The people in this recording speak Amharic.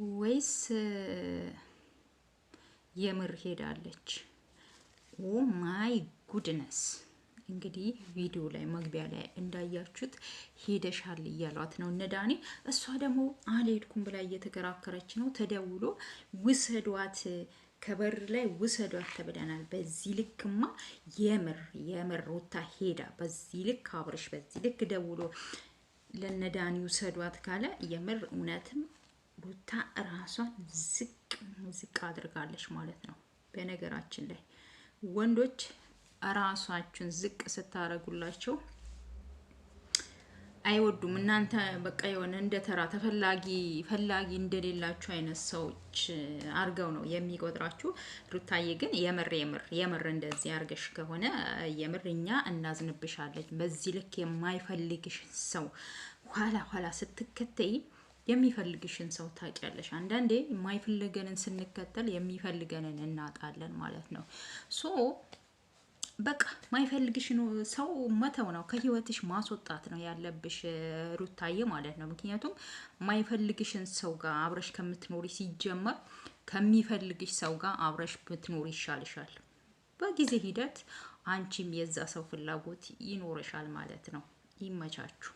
ወይስ የምር ሄዳለች? Oh my goodness! እንግዲህ ቪዲዮ ላይ መግቢያ ላይ እንዳያችሁት ሄደሻል እያሏት ነው እነ ዳኒ። እሷ ደግሞ አልሄድኩም ብላ እየተከራከረች ነው። ተደውሎ ውሰዷት፣ ከበር ላይ ውሰዷት ተብለናል። በዚህ ልክማ የምር የምር ሩታ ሄዳ በዚህ ልክ አብርሽ በዚህ ልክ ደውሎ ለነዳኒ ውሰዷት ካለ የምር እውነትም ሩታ ራሷን ዝቅ ዝቅ አድርጋለች ማለት ነው። በነገራችን ላይ ወንዶች ራሳችሁን ዝቅ ስታረጉላቸው አይወዱም። እናንተ በቃ የሆነ እንደ ተራ ተፈላጊ ፈላጊ እንደሌላችሁ አይነት ሰዎች አርገው ነው የሚቆጥራችሁ። ሩታዬ ግን የምር የምር የምር እንደዚህ አርገሽ ከሆነ የምር እኛ እናዝንብሻለች። በዚህ ልክ የማይፈልግሽ ሰው ኋላ ኋላ ስትከተይ የሚፈልግሽን ሰው ታውቂያለሽ። አንዳንዴ የማይፈልገንን ስንከተል የሚፈልገንን እናጣለን ማለት ነው። So በቃ ማይፈልግሽን ሰው መተው ነው፣ ከህይወትሽ ማስወጣት ነው ያለብሽ ሩታዬ ማለት ነው። ምክንያቱም ማይፈልግሽን ሰው ጋር አብረሽ ከምትኖሪ ሲጀመር ከሚፈልግሽ ሰው ጋር አብረሽ ብትኖሪ ይሻልሻል። በጊዜ ሂደት አንቺም የዛ ሰው ፍላጎት ይኖርሻል ማለት ነው። ይመቻችሁ።